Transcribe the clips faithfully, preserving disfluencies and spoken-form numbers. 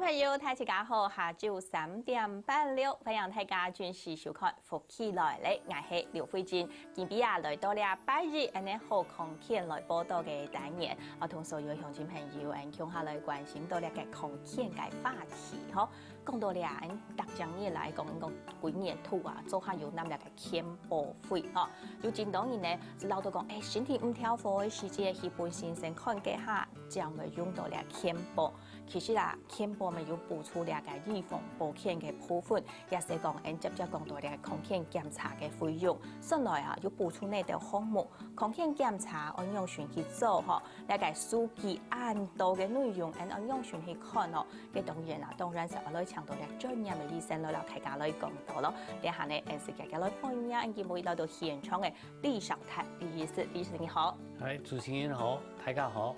朋友，大家好，下晝三點半了，歡迎大家準時收看《福氣來了》，𠊎係劉慧珍。今晡日啊，來到這拜一，恁呢好康健來報到个單元，啊，同所有鄉親朋友，恁共下來關心到這个康健个話題吼。講到這，恁逐隻月來講，講歸年度啊，做下有納這个健保費吼。有真多人呢，係恅到講，欸，身體毋調和个時節，去分先生看个下，正會用到這健保。 其實啊，健保乜有補助這个預防保健个部分，也係講，𠊎等接接講到這个康健檢查个費用。算來啊，有補助哪兜項目？康健檢查愛仰般去做吼？這个收據恁多个內容，𠊎等愛仰般去看哦？該當然啦，當然係愛來請到這專業个醫生來摎大家來講到咯。這下呢，𠊎等就遽遽來歡迎，今晡日來到現場个李紹泰李醫師，李醫師你好。嗨，主持人好，大家好。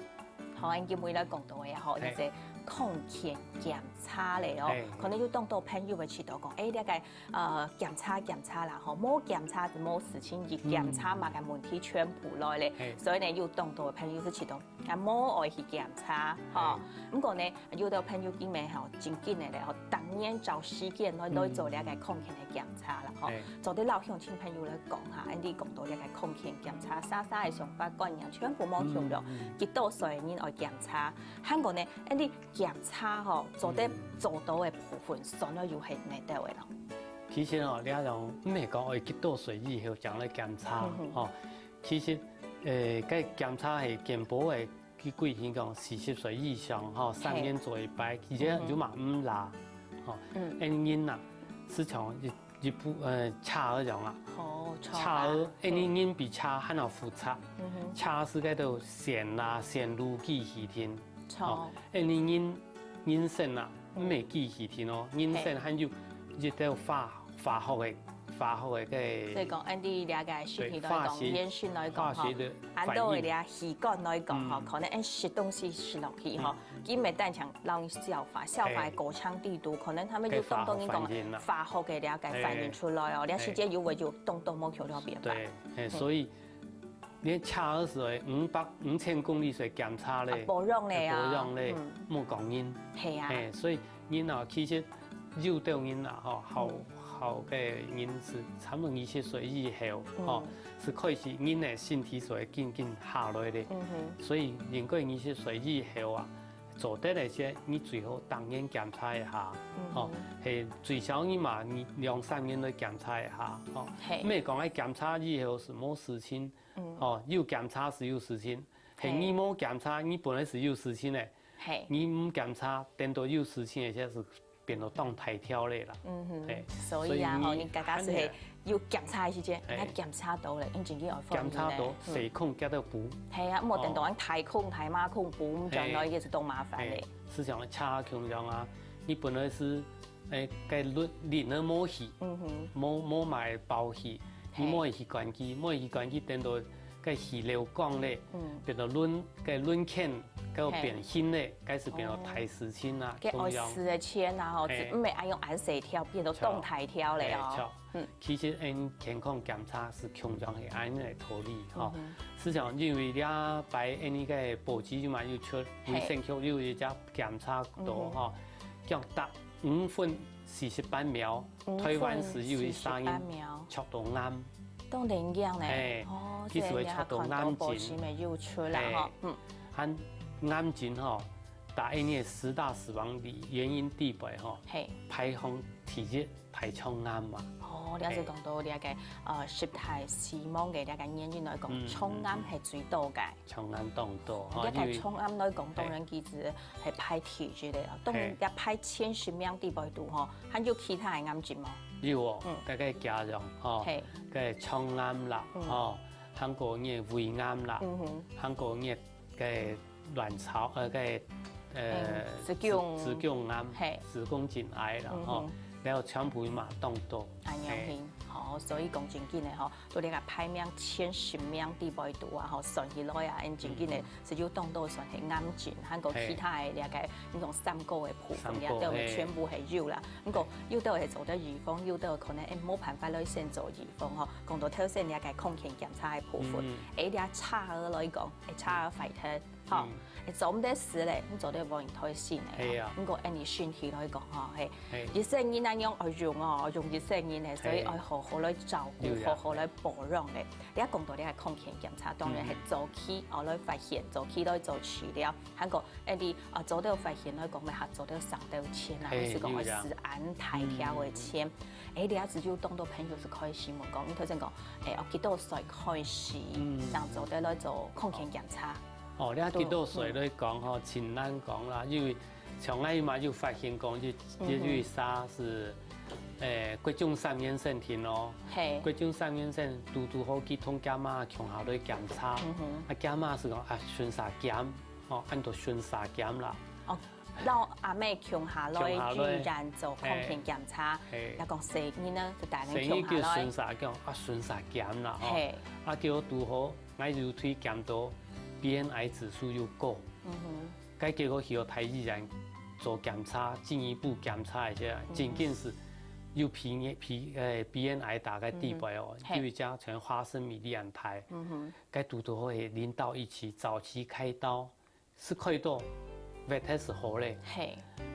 好，𠊎等今晡日來講到个吼，嘿。就係康健檢查咧哦，嘿。可能有當多朋友會試著講，欸，這个，呃，檢查檢查啦吼，無檢查就無事情，一檢查嘛个問題全部來咧，嘿。所以呢，有當多个朋友係試著，啊，無愛去檢查吼。嘿。毋過呢，有兜朋友佢乜吼，真緊个咧吼，逐年找時間來，嗯。來做這个康健个檢查啦吼。嘿。做得摎鄉親朋友來講下，恁呢講到這个康健檢查，儕儕个想法觀念全部無共樣，嗯，嗯。幾多歲个人愛檢查， 還過呢，恁呢檢查吼，做得做到个部分，算來又係哪兜个咯？其實吼，這種毋係講愛幾多歲以後正來檢查，嗯哼。吼。其實，呃，該檢查係健保个，佢規定講四十歲以上吼，三年做一擺，嘿。其實有嘛毋罅，吼。嗯。恁人啊，係像一 一部，呃，車仔樣啊。哦，車仔，車仔，嗯。恁呢人比車還要複雜。嗯哼。車係該兜線啦、線路機器定。著。哦，恁呢人，人身啊，嗯。毋係機器定哦，人身還有一兜化，化學个，化學个該，所以講，恁呢這个身體來講，對，化學，原型來講，化學个吼，反應。恁多个這氣管來講，吼，嗯。可能恁食東西食落去，吼，嗯。 佢毋係單淨讓你消化，消化个過程底肚，可能佢乜有當多人講化學个了解反應出來哦，嘿。這時節又會有當多無共樣个變化。對，嘿，嘿。所以，連車仔係五百、五千公里就檢查咧，啊，保養咧啊。保養咧，嗯。無講人。係啊。嘿，所以人啊，其實有兜人啊，吼，好，嗯。好个人係差毋多二十歲以後，嗯。吼，係開始人个身體就會緊緊下來咧。嗯哼。所以人過二十歲以後啊， 做得个事，你最好逐年檢查一下，嗯哼。吼，係最少你嘛，你兩三年來檢查一下，吼。嘿。毋係講愛檢查以後係無事情，嗯。吼，有檢查係有事情，係你無檢查，嘿。你本來係有事情个，嘿。你毋檢查，等到有事情个時節係 變到當大條咧啦。嗯哼，嘿，所以啊，吼，所以你，你家家係，嘿，有檢查个時節，嘿。你檢查到咧，你真正愛歡喜咧。檢查到，嗯。細孔夾到補。係啊，莫等到，哦。大孔、大馬孔補，毋轉來，嘿。也係當麻煩咧。嘿，係像車共樣啊，你本來係，欸，該輪，輪仔無去，嗯哼。無，無買保去，你，嘿。無去關機，無去關機，等到 該氣流降咧，嗯。變到輪，該輪圈，該變形咧，嘿。該係變到大事情啊，哦。該愛使个錢啊，吼，嘿。毋係愛用恁細條，變到當大條咧哦。嘿，著。嗯。其實，嗯，健康檢查係共樣係恁樣个道理，吼。嗯哼。係像因為這擺恁樣个報紙嘛有出，嘿。衛生局有一隻檢查到，嗯哼。吼，叫逐五分四十八秒， 五分四十八秒。臺灣係有一儕人著到癌。當然驚呢。嘿，哦，其實會著到癌症。這下看到報紙乜有出啦，嘿。吼，嗯。還癌症吼，在恁樣个十大死亡原因底背吼，嘿。排行第一，排腸癌嘛。哦，了解，嘿。講到這个，呃，十大死亡个這个原因來講，嗯，腸癌係最多个。嗯，嗯。 腸癌當多，吼，這个腸癌來講，因為，當然其實係排第一个啊。嘿。當然，這排前十名底背肚吼，還有其他个癌症無？有哦，嗯。大概加上，吼，嘿。該腸癌啦，嗯。吼，還過你个胃癌啦，嗯哼。還過你个卵巢，呃，該，呃，嗯，子宮。子，子宮癌，嘿。子宮頸癌啦，嗯哼。吼，然後腸癌嘛當多，恁樣，嘿。好，所以講真緊个吼， 到這个排名前十名底背肚啊，吼，算起來啊，恁真緊个，嗯。係有當多算係癌症，還過其他个這个，嘿。你講三高个部分，三高，這兜个全部係有啦。嘿。毋過，有兜係做得預防，有兜可能，欸，無辦法來先做預防吼。講到頭先這个康健檢查个部分，嗯。欸，這車仔來講，欸，車仔壞忒，吼，嗯。會做毋得事咧，你做得幫人推信个。係啊。毋過，恁樣身體來講吼，嘿，係。一世人恁樣愛用哦，用一世人个，所以係。愛好好來照顧，有影。好好來保養个。你愛講到你个康健檢查，當然係早期哦來發現，早期來做治療，還過，恁樣啊，早點發現來講，咪還早點省到錢啊，係，還是講有影。食安大條个錢。嗯。誒，你也知有當多朋友係開始問講，你頭先講，誒，哦，幾多歲開始，嗯。正做得來做康健檢查？ 哦，你看幾多歲來講吼，真難講啦，因為像𠊎嘛有發現講，有，嗯哼。有一儕係，誒，國中三年生定咯。係。國中三年生堵堵好去同厥媽共下來檢查，嗯哼。啊，厥媽係講，啊，順續檢，哦，安到順續檢啦。哦，摎阿姆共下來，共下來。居然做康健檢查，係。也講細人呢，就帶人共下來。細人叫順續檢，啊，順續檢啦，吼。係。啊，結果堵好，𠊎有推檢到B M I指數又高。 嗯哼。該結果去到大醫院做檢查，進一步檢查一下，嗯。真緊係有皮，皮，呃，B M I大概底背哦，嗯哼。就一隻像花生米粒恁大。嗯哼。該堵堵好係臨到一期，早期開刀，係開刀，會忒係好咧。係。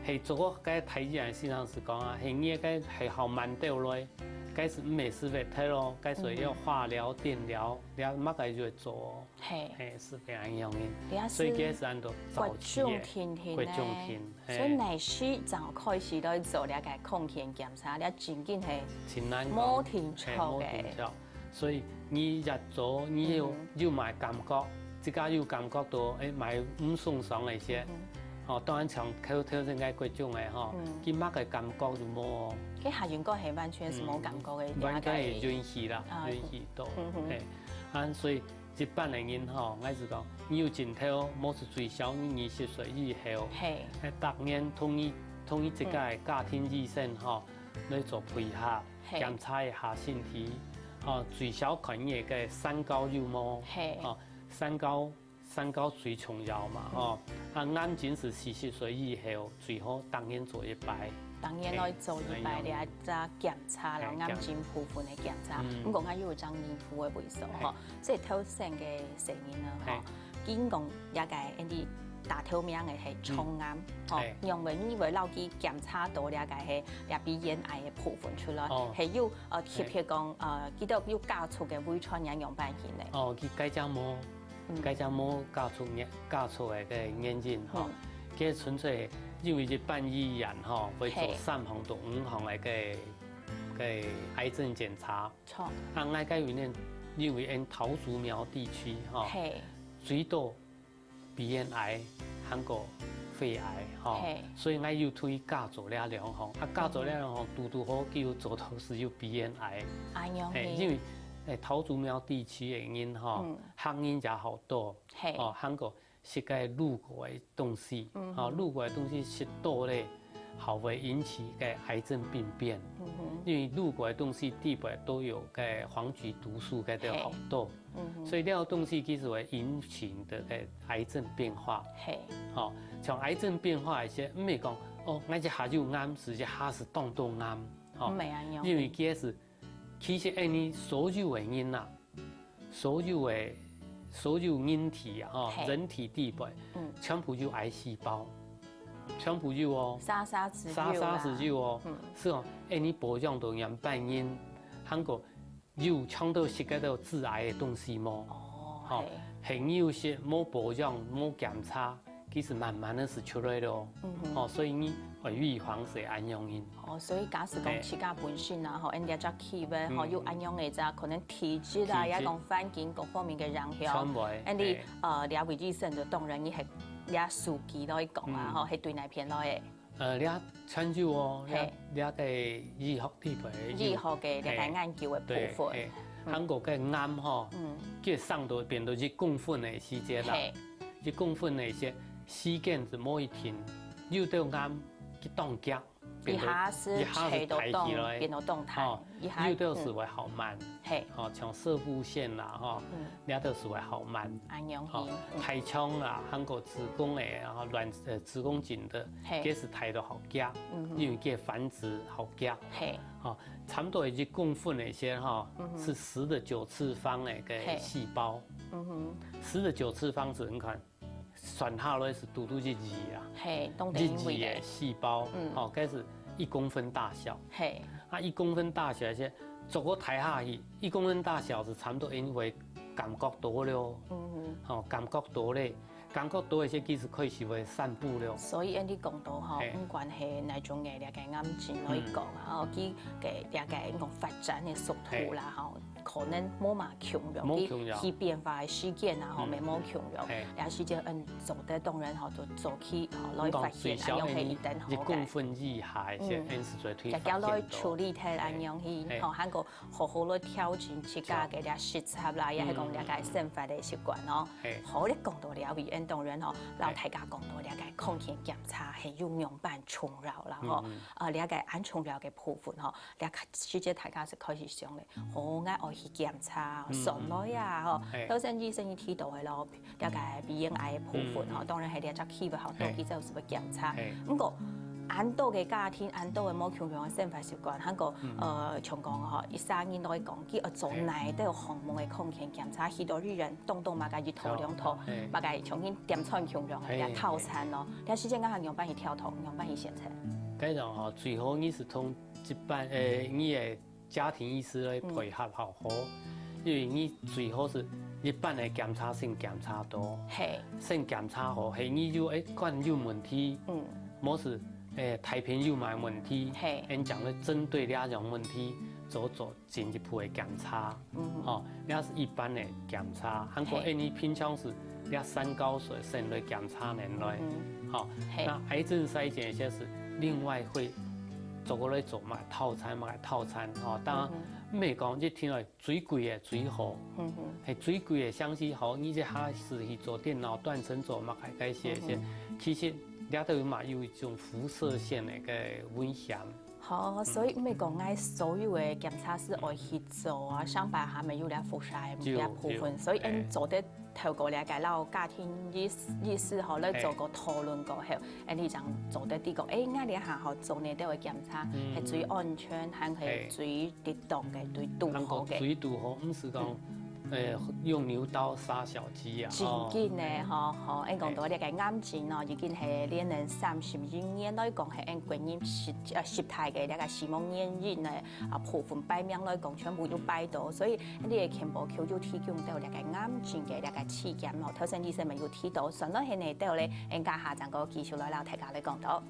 係，做過該大醫院先生係講啊，係，你該係好慢兜來，該係毋係係會忒咯，該所以要化療、嗯哼。電療，你要麼个就會做哦。 係。係，係恁樣个。這係所以佢係安到早期个，骨種定定呢。骨種定，係。所以哪時正開始來做這个康健檢查，這正經係真難講。無定著个。係，無定著。所以你越做，你有，嗯哼。有麼个感覺，自家有感覺到，誒，麼个毋鬆爽个時，嗯哼。哦，當然像頭，頭先个骨種个吼，嗯。佢麼个感覺都無哦。佢還應該係完全係無感覺个，嗯，完全係允許啦，啊，允許到，嗯哼。係。啊，所以 一般个人吼，𠊎係講，你有症頭，無係最少你二十歲以後，係。誒，逐年同你，同你自家个家庭醫生吼，來做配合，係。檢查一下身體，哦，最少看你个三高有無，係。哦，三高，三高最重要嘛，嗯。哦，啊，癌症係四十歲以後，最好逐年做一擺。逐年來做一擺，係，這隻檢查啦，係，癌症部分个檢查。嗯。毋過，𠊎有一張疑問个位所吼， 所以頭先个細人啊，吼，嘿。經過這个，恁樣打頭名个係腸癌，嗯。吼，嘿。因為你會摎佢檢查到這个係這B M I个部分出來，哦。係有，呃，特別講，嘿。呃，佢都有家族个遺傳影響半型个。哦，佢該隻無，嗯。該隻無家族原，家族个个原因，吼。嗯。佢純粹因為一般醫院，吼，會做嘿。三項到五項个个，个癌症檢查。 著。啊，𠊎該位呢，因為𠊎桃竹苗地區，吼，嘿。最多鼻咽癌，還過肺癌，吼，嘿。所以𠊎有推家族這兩項，啊，家族這兩項，嗯哼。堵堵好，佢有做到係有鼻咽癌。哎喲，嘿，嘿。因為，誒，桃竹苗地區个人，吼，嗯。客人也好多，嘿。哦，還過 食該滷過个東西，嗯哼。吼，滷過个東西食多咧，還會引起个癌症病變。嗯哼。因為滷過个東西底背都有个黃麴毒素，該个好多。嘿。嗯哼。所以這個東西其實會引起的个癌症變化。嘿。吼，像癌症變化一些，毋係講，哦，𠊎一下就癌，係一下係當多癌，吼。毋係恁樣。因為其實，其實，誒，你所有个人啊， 所有个，所有人體啊，吼，嘿。人體底背，嗯。全部有癌細胞，全部有哦。儕儕都有啦。儕儕都有哦。嗯。係哦，誒，你保養到樣般人，還過有搶到食該兜致癌个東西無？哦，吼，嘿。係有食無保養、無檢查， 其實慢慢个係出來咯。嗯哼。吼，所以你愛預防係恁樣个。哦，所以假使講自家本身啊，吼，恁樣隻氣味，吼，嗯。有恁樣个隻，可能體質啊，體質。也講環境各方面个影響。全部會，恁樣，嘿。呃，這位醫生就當然你係這數據來講啊，嗯。吼，係對哪片來个？呃，這全有哦，這，嘿。這个醫學底背个有。醫學个這个嘿。研究个部分。對，嘿。嗯。還過个癌吼，嗯。佢生到變到一公分个時節啦。嘿。 一公分个時間係無一定，有兜癌佢當遽，變到一下係一下係大起來，變到當大，吼，一下，有兜係會較慢，嗯。嘿。吼，像攝護腺啦，吼，嗯。這兜係會較慢，恁樣吼，去，嗯。大腸啦，還過子宮个，吼，卵，呃，子宮頸个，嘿。佢係大到較遽，嗯哼。因為佢繁殖較遽，嘿。吼，差不多一公分个時間，吼，嗯哼。係十的九次方个个嘿。細胞，嗯哼。十的九次方係你看，算下來係堵堵一字啊，係，當一字个細胞，嗯，哦，該係一公分大小。係，啊，一公分大小，係，做个大下去，一公分大小係差不多因為感覺到了，嗯，哦，感覺到咧，感覺到个時其實開始會散步了。所以，恁你講到吼，係，毋管係哪種个這个癌症來講啊，哦，佢个這个講發展个速度啦，吼， 可能無麼共樣，無共樣，佢變化个時間啊，吼，也無共樣。係，這時間，嗯，做得當然吼，就早期吼來發現，恁樣係一等好个。一公分以下，係，嗯，恁係最推發現到。來處理忒恁樣去，係，吼，還過好好來調整自家个這食習啦，也係講這个生活个習慣哦。係，好，你講到了，恁當然吼，摎大家講到這个康健檢查係有仰般重要啦，吼。呃，這个恁重要个部分吼， 這个時節大家係開始想咧，哦，𠊎愛去檢查，算來啊，吼，頭先醫生有提到个咯，這个鼻咽癌个部分吼，當然係這隻機會吼，到底就係愛檢查。毋過，恁多个家庭，恁多个無共樣个生活習慣，還過，呃，像講吼，一儕人來講，佢愛做哪兜項目个康健檢查，去到醫院，動動麼个一套兩套，麼个像緊點餐共樣个，也套餐咯。這時間𠊎還仰般去挑選，仰般去選擇？該種吼，最好你係同 一般，呃，你个家庭醫師來配合較好，因為你最好係一般个檢查先檢查到，係，先檢查好，係你有，誒，肝有問題，嗯，無係，誒，大便有麼个問題，係，恁正會針對這種問題做做進一步个檢查，嗯，哦，這係一般个檢查，還過，係，誒，你平常時 這三高水先來檢查恁來，嗯，吼，係，那癌症篩檢一些係另外會做過來做麼个套餐，麼个套餐，吼，當然，毋係講一定愛最貴个最好，嗯哼，係最貴个相對好，你這下係去做電腦斷層做麼个該些些，其實這兜嘛有一種輻射線个該危險。 好，所以毋係講𠊎所有个檢查係愛去做啊，上擺下面有這輻射个這部分，所以𠊎做得透過這个摎家庭醫醫師吼來做個討論過後，𠊎你正做得知講，誒，𠊎這下吼做哪兜个檢查係最安全，還係最適當个、最堵好个。能夠最堵好，毋係講，呃，用牛刀殺小雞啊。真緊个吼，吼，𠊎講到這个癌症哦，已經係連續三十一年來講係𠊎國人十呃十大个這个死亡原因呢。 啊，部分排名來講，全部都排到，所以你个健保局有提供到這个癌症个這个篩檢咯。頭先醫生們有提到，算來係哪兜咧，𠊎等下正過繼續來摎大家來講到。